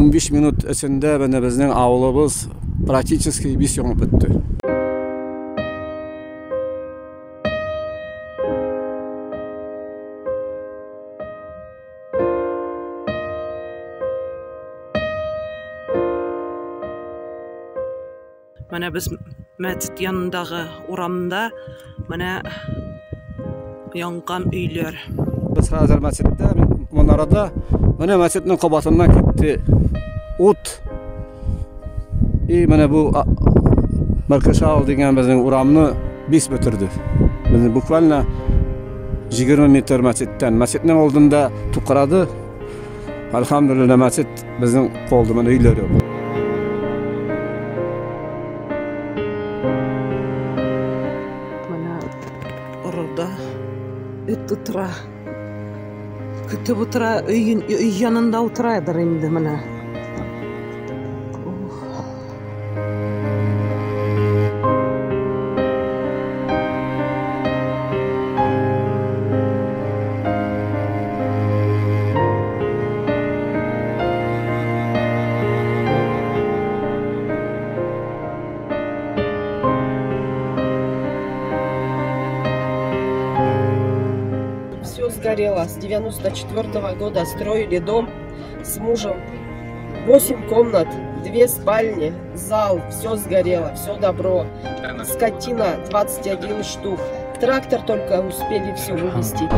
15 минут эчендә менә безнең авылыбыз практически бис янып бетте. Менә без мәчет янындагы урамда менә янган өйләр. Без хәзер мәчеттә, манарада. Менә мәчетнең кабатыннан китте ут. И менә бу Мәркәшавыл дигән безнең урамны бис бетерде. Безне буквально 20 метр мәчеттән. Мәчетнең алдында тукрады. Альхамдулилла, мәчет безнең калды, менә өйләр юк. Менә орыда эт утыра. Көтеп утыра, өй, өй янында утырадыр инде менә. Все сгорело. С 94 года строили дом с мужем. 8 комнат, 2 спальни, зал. Все сгорело, все добро. Скотина 21 штук. Трактор только успели все вывезти.